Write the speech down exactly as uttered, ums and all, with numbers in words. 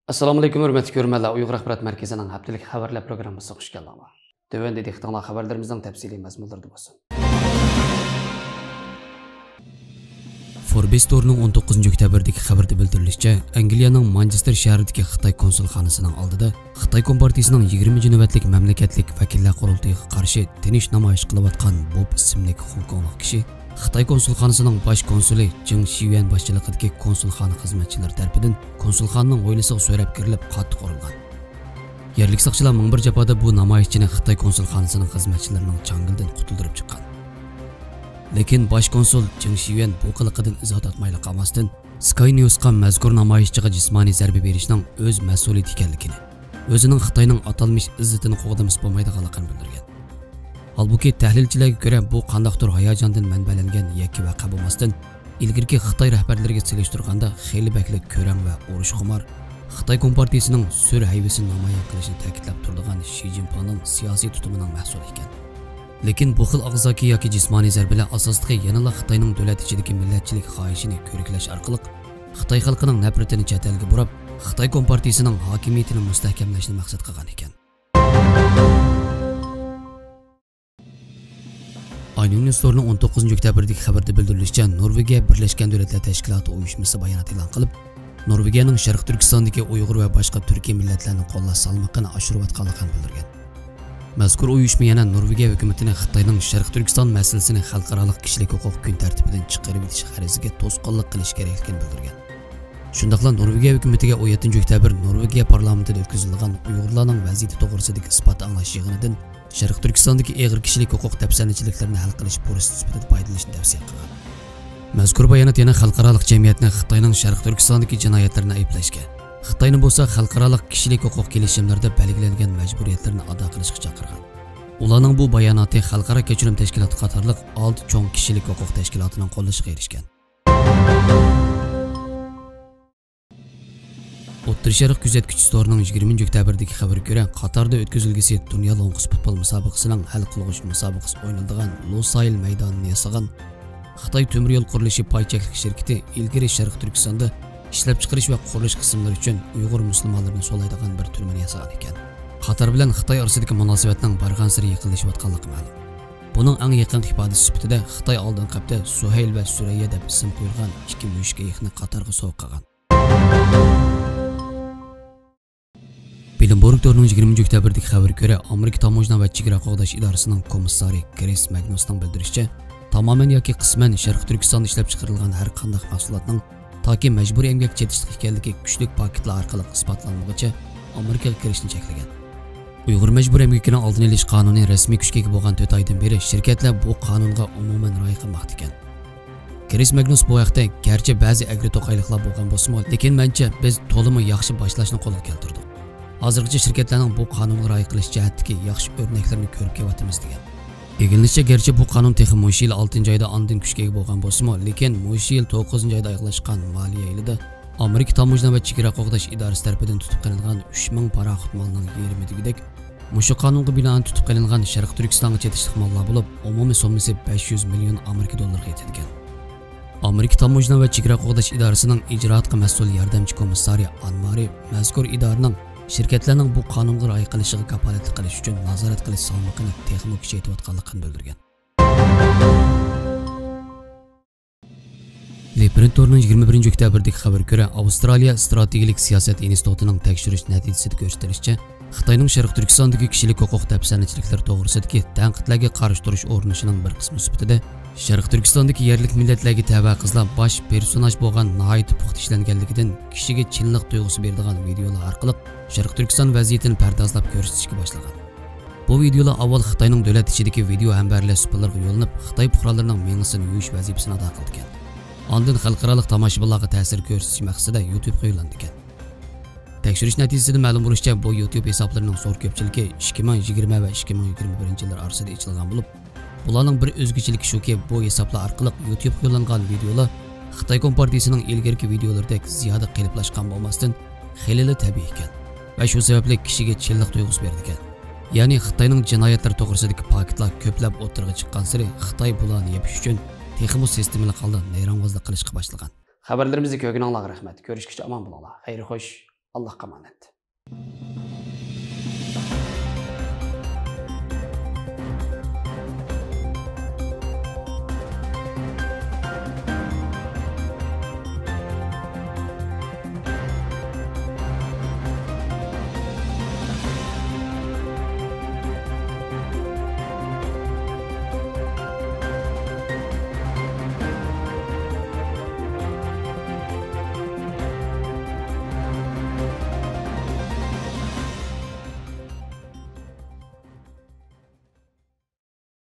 ئەسسالامۇئەلەيكۇم، ھۆرمەتلىك كۆرۈرمەنلەر. ئۇيغۇر ئاخبارات مەركىزىنىڭ ھەپتىلىك خەۋەرلەر پروگراممىسىغا خۇش كەلدىڭلار. تۆۋەندە دىققىتىڭلار خەۋەرلىرىمىزنىڭ تەپسىلىي مەزمۇنلىرىدا بولسۇن. فوربس تورىنىڭ ئون توققۇزىنچى ئۆكتەبىردىكى خەۋىرىدە بىلدۈرۈلۈشىچە، ئەنگلىيەنىڭ مانچېستېر شەھىرىدىكى خىتاي كونسۇلخانىسىنىڭ ئالدىدا خىتاي كومپارتىيىسىنىڭ يىگىرمىنچى نۆۋەتلىك مەملىكەتلىك ۋەكىللەر قۇرۇلتىيىغا قارشى تىنچ نامايىش قىلىۋاتقان بوب ئىسىملىك خوڭكوڭلۇق كىشى خىتاي كونسۇلخانىسىنىڭ باش كونسۇلى جېڭ شىيۈەن باشچىلىقىدىكى كونسۇلخانا خىزمەتچىلىرى تەرىپىدىن كونسۇلخانىنىڭ ھويلىسىغا سۆرەپ كىرىلىپ، قاتتىق ئۇرۇلغان. يەرلىك ساقچىلار مىڭ بىر جاپادا بۇ نامايىشچىنى خىتاي كونسۇلخانىسىنىڭ خىزمەتچىلىرىنىڭ چاڭگىلىدىن قۇتۇلدۇرۇپ چىققان. لېكىن باش كونسۇل جېڭ شىيۈەن بۇ قىلىقىدىن ئىزاھ تارتمايلا قالماستىن، سكاي نيۇسقا مەزكۇر نامايىشچىغا جىسمانىي زەربە بېرىشنىڭ ئۆز مەسئۇلىيىتى ئىكەنلىكىنى، ئۆزىنىڭ خىتاينىڭ ئاتالمىش ئىززىتىنى قوغدىمىسا بولمايدىغانلىقىنى بىلدۈرگەن. ھالبۇكى، تەھلىلچىلەرگە كۆرە، بۇ قانداقتۇر ھاياجاندىن مەنبەلەنگەن يەككە ۋەقە بولماستىن، ئىلگىرىكى خىتاي رەھبەرلىرىگە سېلىشتۇرغاندا خېلى بەكلا كۆرەڭ ۋە ئۇرۇشخۇمار، خىتاي كومپارتىيىسىنىڭ سۈر ھەيۋىسىنى نامايان قىلىشنى تەكىتلەپ تۇرىدىغان شى جىنپىڭنىڭ سىياسىي تۇتۇمىنىڭ مەھسۇلى ئىكەن. لېكىن بۇ خىل ئاغزاكى ياكى جىسمانىي زەربىلەر ئاساسلىقى يەنىلا خىتاينىڭ دۆلەت ئىچىدىكى مىللەتچىلىك خاھىشىنى كۆركىلەش ئارقىلىق، خىتاي خەلقىنىڭ نەپرىتىنى چەت ئەلگە بۇراپ، خىتاي كومپارتىيىسىنىڭ ھاكىمىيىتىنى مۇستەھكەملەشنى مەقسەت قىلغان ئىكەن. ئاينۇ نيۇز تورىنىڭ ئون توققۇزىنچى ئۆكتەبىردىكى خەۋىرىدە بىلدۈرۈلۈشىچە، نورۋېگىيە بىرلەشكەن دۆلەتلەر تەشكىلاتى ئۇيۇشمىسى بايانات ئېلان قىلىپ، نورۋېگىيەنىڭ شەرقىي تۈركىستاندىكى ئۇيغۇر ۋە باشقا تۈركىي مىللەتلەرنى قوللاش سالمىقىنى ئاشۇرۇۋاتقانلىقىنى بىلدۈرگەن. مەزكۇر ئۇيۇشما يەنە نورۋېگىيە ھۆكۈمىتىنى خىتاينىڭ شەرقىي تۈركىستان مەسىلىسىنى خەلقئارالىق كىشىلىك ھوقۇق كۈن تەرتىپىدىن چىقىرىۋېتىش غەرىزىگە توسقۇنلۇق قىلىشى كېرەكلىكىنى بىلدۈرگەن. شۇنداقلا نورۋېگىيە ھۆكۈمىتىگە ئون يەتتىنچى ئۆكتەبىر نورۋېگىيە پارلامېنتىدا ئۆتكۈزۈلىدىغان ئۇيغۇرلارنىڭ ۋەزىيىتى توغرىسىدىكى ئىسپات ئاڭلاش يىغىنىدىن شەرقىي تۈركىستاندىكى ئېغىر كىشىلىك ھوقۇق دەپسەندىچىلىكلىرىنى ھەل قىلىش پۇرسىتى سۈپىتىدە پايدىلىنىشنى تەۋسىيە قىلغان. مەزكۇر بايانات يەنە خەلقئارالىق جەمئىيەتنى خىتاينىڭ شەرقىي تۈركىستاندىكى جىنايەتلىرىنى ئەيىبلەشكە، خىتاينى بولسا خەلقئارالىق كىشىلىك ھوقۇق كېلىشىملىرىدا بەلگىلەنگەن مەجبۇرىيەتلىرىنى ئادا قىلىشقا چاقىرغان. ئۇلارنىڭ بۇ باياناتى خەلقئارا كەچۈرۈم تەشكىلاتى قاتارلىق ئالتە چوڭ كىشىلىك ھوقۇق تەشكىلاتىنىڭ قوللىشىغا ئېرىشكەن. ئوتتۇرا شەرق كۆزەتكۈچى تورىنىڭ يىگىرمىنچى ئۆكتەبىردىكى خەۋىرىگە كۆرە، قاتاردا ئۆتكۈزۈلگۈسى دۇنيا لوڭقىسى پۇتبول مۇسابىقىسىنىڭ ھەل قىلغۇچ مۇسابىقىسى ئوينىلىدىغان لۇسايل مەيدانىنى ياسىغان خىتاي تۆمۈر يول قۇرۇلۇشى پاي چەكلىك شىركىتى ئىلگىرى شەرقىي تۈركىستاندا ئىشلەپچىقىرىش ۋە قۇرۇلۇش قىسىملىرى ئۈچۈن ئۇيغۇر مۇسۇلمانلىرىنى سولايدىغان بىر تۈرمىنى ياسىغان ئىكەن. قاتار بىلەن خىتاي ئارىسىدىكى مۇناسىۋەتنىڭ بارغانسېرى يېقىنلىشىۋاتقانلىقى مەلۇم. بۇنىڭ ئەڭ يېقىنقى ئىپادىسى سۈپىتىدە خىتاي ئالدىنقى ھەپتە سۇھەيل ۋە سۈرەييە دەپ ئىسىم قويۇلغان ئىككى مۈشۈك ئېيىقنى قاتارغا سوۋغا قىلغان. بلومبېرگ تورىنىڭ يىگىرمىنچى ئۆكتەبىردىكى خەۋىرىگە كۆرە، ئامېرىكا تاموژنا ۋە چېگرا قوغداش ئىدارىسىنىڭ كومىسسارى كرىس ماگنۇسنىڭ بىلدۈرۈشىچە، تامامەن ياكى قىسمەن شەرقىي تۈركىستاندا ئىشلەپچىقىرىلغان ھەر قانداق مەھسۇلاتنىڭ تاكى مەجبۇرىي ئەمگەك چېتىشلىق ئىكەنلىكى كۈچلۈك پاكىتلار ئارقىلىق ئىسپاتلانمىغۇچە ئامېرىكىغا كىرىشنى چەكلىگەن. ئۇيغۇر مەجبۇرىي ئەمگىكىنىڭ ئالدىنى ئېلىش قانۇنى رەسمىي كۈچكە ئىگە بولغان تۆت ئايدىن بېرى شىركەتلەر بۇ قانۇنغا ئومۇمەن رىئايە قىلماقتا ئىكەن. كرىس ماگنۇس بۇ ھەقتە، گەرچە بەزى ئەگرى توقايلىقلار بولغان بولسىمۇ، لېكىن مەنچە بىز تولىمۇ ياخشى باشلاشنى قولغا كەلتۈردۇق. ھازىرغىچە شىركەتلەرنىڭ بۇ قانۇنغا رىئايە قىلىش جەھەتتىكى ياخشى ئۆرنەكلىرىنى كۆرۈپ كېلىۋاتىمىز، دېگەن. ئىگىلىنىشىچە، گەرچە بۇ قانۇن تېخى مۇشۇ يىل ئالتىنچى ئايدا ئاندىن كۈچكە ئىگە بولغان بولسىمۇ، لېكىن مۇشۇ يىل توققۇزىنچى ئايدا ئاياغلاشقان مالىيە يىلىدا ئامېرىكا تاموژنا ۋە چېگرا قوغداش ئىدارىسى تەرىپىدىن تۇتۇپ قېلىنغان ئۈچ مىڭ پاراخوت مالنىڭ يېرىمى دېگۈدەك، مۇشۇ قانۇنغا بىنائەن تۇتۇپ قېلىنغان شەرقىي تۈركىستانغا چېتىشلىق ماللار بولۇپ، ئومۇمىي سوممىسى بەش يۈز مىليون ئامېرىكا دوللىرىغا يېتىدىكەن. ئامېرىكا تاموژنا ۋە چېگرا قوغداش ئىدارىسىنىڭ ئىجرائاتقا مەسئۇل ياردەمچى كومىسسارى ئانمارى مەزكۇر ئىدارىنىڭ شىركەتلەرنىڭ بۇ قانۇنغا رىئايە قىلىشىغا كاپالەتلىك قىلىش ئۈچۈن نازارەت قىلىش سالمىقىنى تېخىمۇ كۈچەيتىۋاتقانلىقىنى بىلدۈرگەن. لىپرىنت تورىنىڭ يىگىرمە بىرىنچى ئۆكتەبىردىكى خەۋىرىگە كۆرە، ئاۋسترالىيە ئىستراتېگىيىلىك سىياسەت ئىنستىتۇتىنىڭ تەكشۈرۈش نەتىجىسىدە كۆرسىتىلىشىچە، خىتاينىڭ شەرقىي تۈركىستاندىكى كىشىلىك ھوقۇق دەپسەندىچىلىكلىرى توغرىسىدىكى تەنقىدلەرگە قارشى تۇرۇش ئۇرۇنۇشىنىڭ بىر قىسمى سۈپىتىدە، شەرقىي تۈركىستاندىكى يەرلىك مىللەتلەرگە تەۋە قىزلار باش پېرسوناژ بولغان ناھايىتى پۇختا ئىشلەنگەنلىكىدىن، كىشىگە چىنلىق تۇيغۇسى بېرىدىغان ۋىدىيولار ئارقىلىق شەرقىي تۈركىستان ۋەزىيىتىنى پەردازلاپ كۆرسىتىشكە باشلىغان. بۇ ۋىدېئولار ئاۋۋال خىتاينىڭ دۆلەت ئىچىدىكى ۋىدېئو ھەمبەرلەش سۇپىلىرىغا يوللىنىپ، خىتاي پۇقرالىرىنىڭ مېڭىسىنى يۇيۇش ۋەزىپىسىنى ئادا قىلىدىكەن. ئاندىن خەلقئارالىق تاماشىبىنلارغا تەسىر كۆرسىتىش مەقسىتىدە يۇتيۇبقا يوللىنىدىكەن. تەكشۈرۈش نەتىجىسىدە مەلۇم بولۇشىچە، بۇ يۇتيۇب ھېسابلىرىنىڭ زور كۆپچىلىكى ئىككى مىڭ يىگىرمە ۋە ئىككى مىڭ يىگىرمە بىرىنچى يىللار ئارىسىدا ئېچىلغان بولۇپ، بۇلارنىڭ بىر ئۆزگىچىلىكى شۇكى، بۇ ھېسابلار ئارقىلىق يۇتيۇبقا يوللانغان ۋىدېئولار خىتاي كومپارتىيىسىنىڭ ئىلگىرىكى ۋىدېئولىرىدەك زىيادە قېلىپلاشقان بولماستىن، خېلىلا تەبىئىيكەن ۋە شۇ سەۋەبلىك كىشىگە چىنلىق تۇيغۇسى بېرىدىكەن. يەنى خىتاينىڭ جىنايەتلىرى توغرىسىدىكى پاكىتلار كۆپلەپ ئوتتۇرىغا چىققانسېرى، خىتاي بۇلارنى يېپىش ئۈچۈن تېخىمۇ سىستېمىلىق ھالدا نەيرەڭۋازلىق قىلىشقا باشلىغان. خەۋەرلىرىمىزنى كۆرگىنىڭلارغا رەھمەت. كۆرۈشكىچە ئامان بولۇڭلار. خەير خوش. ئاللاھقا ئامانەت.